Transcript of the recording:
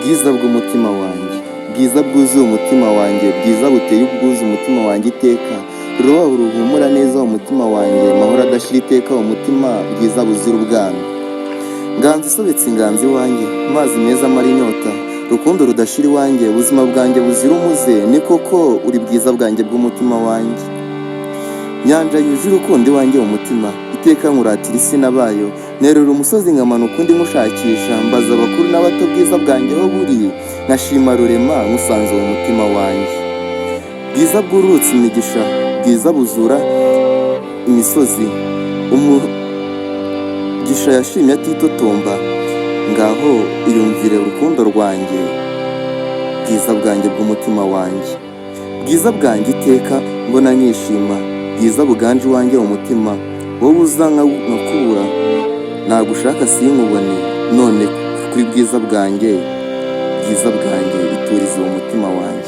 Bwiza bw'umutima wanjye, bwiza bwuzuye umutima wanjye, bwiza buteye ubwuzu umutima wanjye iteka, rurabo ruhumura neza umutima wanjye, mahoro adashira iteka umutima, bwiza buzira ubwana. Nganzo isobetse inganzo iwanjye, mazi meza amara inyota, rukundo rudashira iwanjye, ubuzima bwanjye buzira umuze, ni koko uri bwiza bwanjye bw'umutima wanjye. Nyanja yuje urukundo iwanjye mu mutima, iteka nkuratira isi n'abayo, nerura umusozi nkamanuka undi nkushakisha, mbaza abakuru n'abato bwiza bwanjye aho buri, nkashima Rurema nkusanze mu mutima wanjye. Bwiza bwururutse imigisha, bwiza buzura imisozi, umugisha yashimye atitotomba, ngaho iyumvire urukundo rwanjye, bwiza bwanjye bw'umutima wanjye. Bwiza bwanjye iteka mbona nkishima, bwiza buganje iwanjye mu mutima, wowe uza nkakubura, nagushaka sinkubone, none kuri bwiza bwanjye, bwiza bwanjye iturize uwo mutima wanjye.